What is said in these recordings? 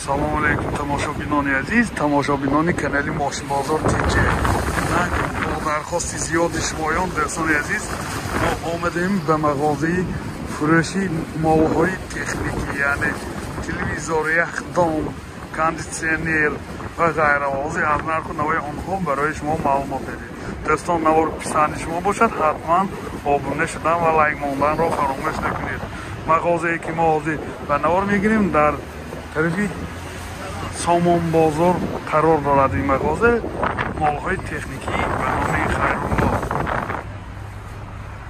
Салом алейкум тамошобинони азиз, тамошобинони канали Мошинбозор ТЖ. Бо дархости зиёди шумоён, дӯстони азиз, мо омадем ба мағозаи фурӯши молҳои техникӣ, яъне телевизор, яхдон, кондитсионер ва ғайра. Ҳозир аз нарху навои онҳо барои шумо маълумот медиҳем. Дӯстон, навор писанди шумо бошад, ҳатман обуна шудан ва лайк монданро фаромӯш накунед. Мағозае ки мо ҳозир ба навор мегирем, дар тарафи Сомонбозор қарор дорад. Ин мағоза молҳои техникӣ ба номи Хайрулло.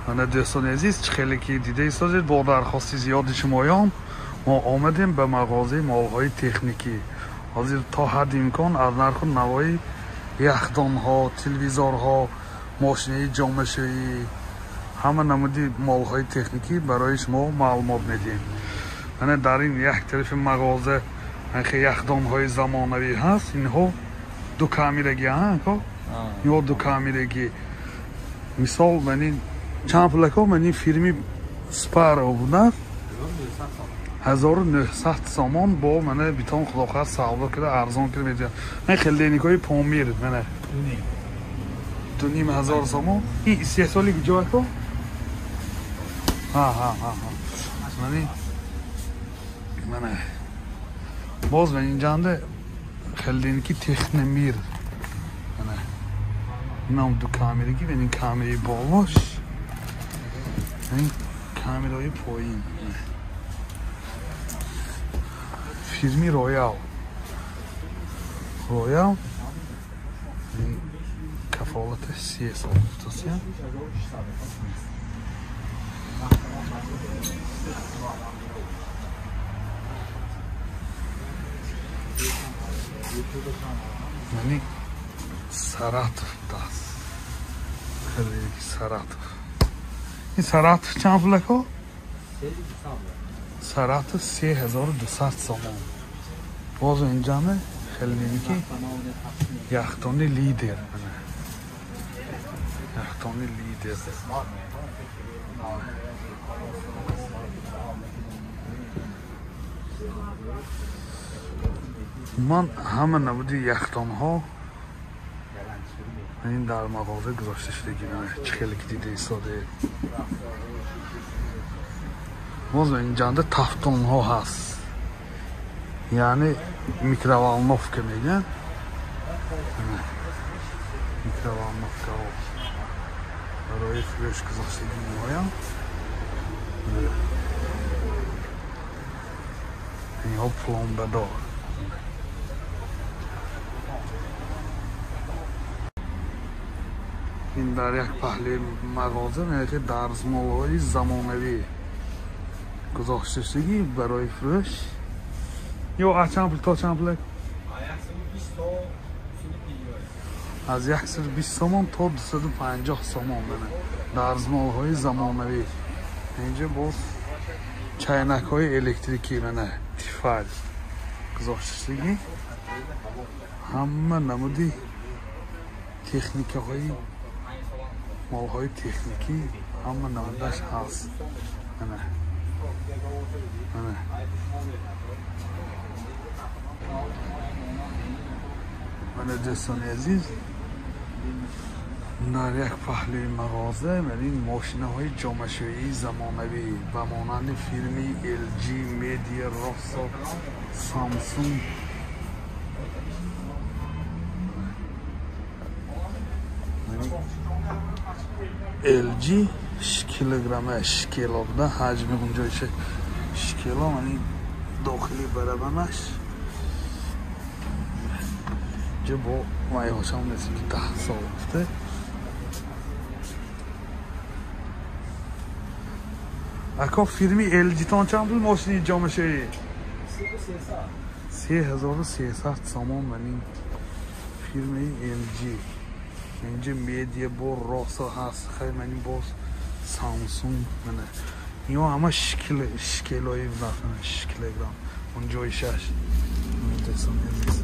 Мана дӯстони азиз, чӣ хеле ки дида истодед, бо дархости зиёди шумоён мо омадем ба мағозаи молҳои техникӣ. Ҳозир то ҳадди имкон аз нарху навои яхдонҳо, телевизорҳо, мошинаи ҷомашӯӣ, ҳама намуди молҳои техникӣ барои шумо маълумот медиҳем. Мана дар ин як тарафи мағоза яхдонҳои замонавӣ ҳаст. Инҳо ду камерагӣ, инҳо ду камерагӣ. Мисол, мани чанд пулако, мани фирми Спаро будааст, 1900 сомон. Бо мана битон худохоҳад савдо кида, арзон кида медиҳад. Ман хелденикҳои Помир, мана 2500 сомон. Ин истеҳсоли куҷо ако? Мани мана боз ва инҷанда хелденики Техномир, мана инам ду камерагӣ, ва ин камераи болош, ин камераи поин. Фирми Роял, Роял кафолаташ 3 сол гуфтасия. Мани Саратов даст, хелденики Саратов. Ин Саратов чанд пулако? Саратов 3200 сомон. Боз инҷаме хелденики яхдони Лидер, яхдони Лидер. Ман ҳама намуди яхдонҳо ин дар мағоза гузошта шудагӣ, чӣ хеле ки дида истодаед. Боз инҷанда тафтонҳо ҳаст, яъне микроволновка мегӯянд, микроволновкаҳо барои фурӯш гузоштагӣ меоянд. Инҳо пломбадор. Ин дар як паҳлӯи мағоза меяки дарзмолҳои замонавӣ гузошта шудагӣ барои фурӯш. Ё аз чанд пул то чанд пул? Аз 120 сомон то 250 сомон. Дарзмолҳои замонавӣ. Инҷа боз чайнакҳои электрикӣ, мана Тифал гузошта шудагӣ. Ҳама намуди техникаҳои молҳои техникӣ ҳама намудаш ҳаст. Мана мана мана дӯстони азиз, дар як паҳлӯи мағоза ин мошинаҳои ҷомашӯии замонавӣ ба монанди фирми LG, Media, Rosso, Samsung. LG 6 килограмма, 6 кило буда, ҳаҷми гунҷоиши 6 кило. Мани дохили барабанаш ҷа бо вайҳошам нест ки 10 сол гуфта. Ако фирми LG-тон чанд пул мошини ҷомашӯӣ? 3300 сомон. Мани фирмаи LG. Инҷа Медиа бо Росо ҳаст, хай мани боз Самсунг. Мана инҳо ҳама 6 килои буданд, 6 килограмм гунҷоишаш. Дӯстони азиз,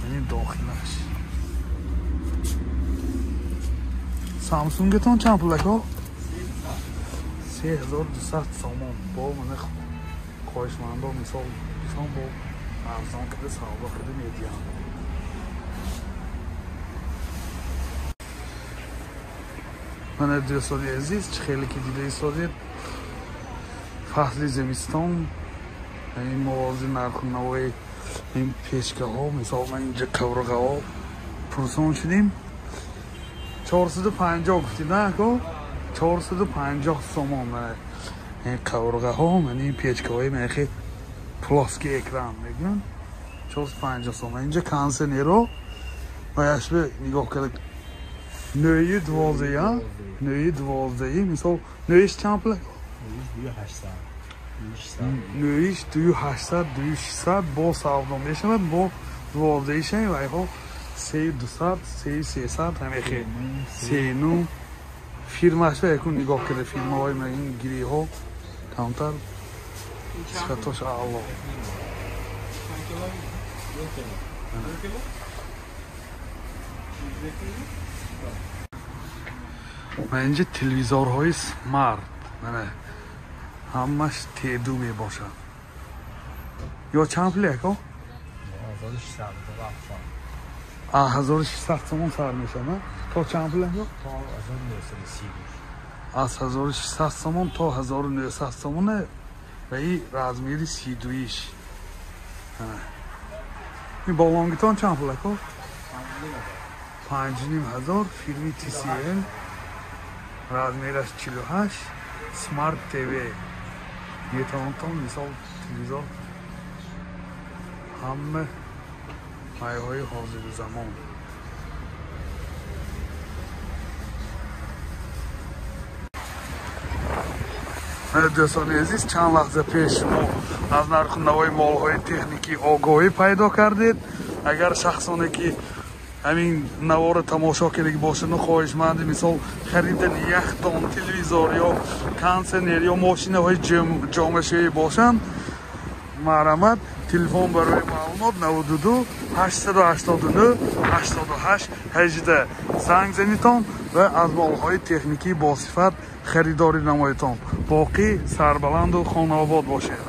мани дохилаш. Самсунгатон чанд пул ако? 3200 сомон. Бо мана хоҳишмандо мисол бо Арзон карда савдо карда медиҳанд. Мана дӯстони азиз, чӣ хеле ки дида истодед, фасли зимистон ин мавози нарху навои ин печкаҳо, мисол ман инҷа қаврғаҳо пурсон шудем. 450 гуфтед, на ако? 450 сомон. Мана ин қаврғаҳо, мана ин печкаҳои мехи плоский экран мегӯянд, 450 сомон. Инҷа кондиционеро ваяшбе нигоҳ карда 9-12, 9-12, мисол 9 чанд пул? 9 2800, 2600 бо савдо мешавад, бо 12 шай вайҳо 3200, 3300 ҳамехе 39. Фирмашба якун нигоҳ карда, фирмаҳои ин гириҳо камтар сифатош аъло. Ман инҷа телевизорҳои смарт, мана ҳамаш Т2 мебошад. Ё чанд пул яко? 1600 сомон сар мешавад. То чанд пул яко? Аз 1600 сомон то 1900 сомон ва ин размери 32-иш. Ин болонгитон чанд пул яко? 5500, фирми TCL, размераш 48, Smart TV. Метавонтон мисол телевизор ҳама майҳои ҳозири замон. Дӯстони азиз, чанд лаҳза пеш шумо аз нарху навои молҳои техникӣ огоҳӣ пайдо кардед. Агар шахсоне ки ҳамин наворро тамошо кардаги бошанд, хоҳишманди мисол харидани яхдон, телевизор ё кондиционер ё мошинаҳои ҷомашӯӣ бошанд, марҳамат, телефон барои маълумот 92 889 88 18 занг занитон ва аз молҳои техникӣ босифат харидорӣ намоедтон. Боқӣ сарбаланду хонаобод бошед.